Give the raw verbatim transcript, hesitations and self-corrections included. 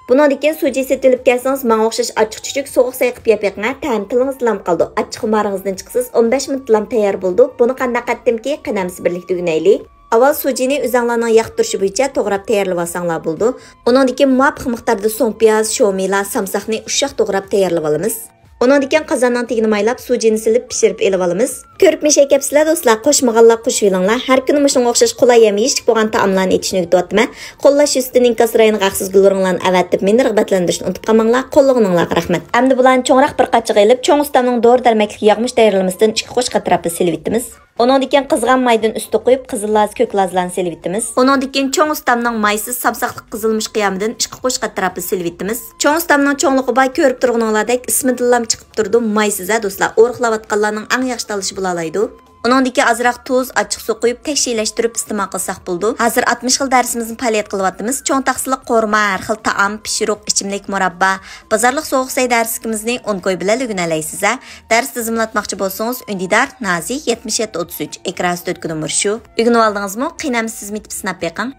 بۇنىڭدىن كېيىن سۇجى سېتىۋېلىپ كەلسىڭىز، ماڭا ئوخشاش ئاچچىق چۈچۈك سوغۇق سەي قىلىپ يەپ بېقىڭ، تەمى تىلىڭىزدىلا قالىدۇ. ئاچچىق خۇمارىڭىزدىن چىقىسىز، ئون بەش مىنۇتتىلا تەييار بولىدۇ. بۇنى قانداق قىلاتتىمكى، قېنى ئەمىسە بىرلىكتە ئۆگىنەيلى. ئاۋۋال سۇجىنى ئۆزۈڭلارنىڭ ياقتۇرۇشى بويىچە توغراپ تەييارلىۋالساڭلار بولىدۇ. ئۇنىڭدىن كېيىن مۇۋاپىق مىقداردا سۇڭپىياز، شومىلا، سامساقنى ئۇششاق توغراپ تەييارلىۋالىمىز. ئۇنىڭدىن كېيىن قازاننىڭ تېگىنى مايلاپ، سۇجىنى سېلىپ پىشۇرۇپ ئېلىۋالىمىز. كۆرۈپ مۇشۇ كەپسىلەر دوستلار، قوشمىغانلار قوشۇۋېلىڭلار. ھەر كۈنى مۇشۇنىڭغا ئوخشاش قولاي ھەم يېيىشلىك بولغان تائاملارنى ئېتىشنى ئۆگىتىۋاتىمەن. قوللاش يۈزىسىدىن ئىنكاس رايونىغا ھەقسىز گۈلرېڭلارنى ئەۋەتىپ، مېنى رىغبەتلەندۈرۈشنى ئۇنتۇپ قالماڭلار. قوللىغىنىڭلارغا رەھمەت. ئەمدى بۇلارنى چوڭراق بىر قاچىغا ئېلىپ، چوڭ ئۇستامنىڭ دورا دەرمەكلىك ياغمۇچ تەييارلىمىسىدىن ئىككى قوشۇق ئەتراپىدا سېلىۋېتىمىز. ئۇنىڭدىن كېيىن قىزغان مايدىن ئۈستىگە قويۇپ، قىزىل لازا، كۆك لازىلارنى سېلىۋېتىمىز. ئۇنىڭدىن كېيىن چوڭ ئۇستامنىڭ مايسىز سامساقلىق قىزىلمۇچ قىيامىدىن ئىككى قوشۇق ئەتراپىدا سېلىۋېتىمىز. چوڭ ئۇستامنىڭ چوڭلۇقى بار، كۆرۈپ تۇرغىنىڭلاردەك ئىسمىدىنلا چىقىپ تۇرىدۇ، مايسىز ھە دوستلار، ئورۇقلاۋاتقانلارنىڭ ئەڭ ياخشى تاللىشى بولالايدۇ. ئۇنىڭدىن كېيىن ئازراق تۇز، ئاچچىق سۇ قۇيۇپ، تەكشىلەشتۈرۈپ ئىستېمال قىلساق بولىدۇ. ھازىر ئاتمىش خىل دەرسىمىزنى پائالىيەت قىلىۋاتىمىز. چوڭ تاخسىلىق قورۇما، ھەر خىل تائام، پىشۇرۇق، ئىچىملىك، مۇراببا، بازارلىق سوغۇق سەي دەرسلىكىمىزنى ئون كوي بىلەن ئۆگىنەلەيسىز ھە. دەرس تىزىملاتماقچى بولسىڭىز، ئۈندىدار نازى يەتمىش يەتتە ئوتتۇز ئۈچ، ئېكران ئۈستىدىكى نومۇر شۇ. ئۆگىنىۋالدىڭىزمۇ؟ قېنى ئەمىسە سىزمۇ ئېتىپ سىناپ بېقىڭ.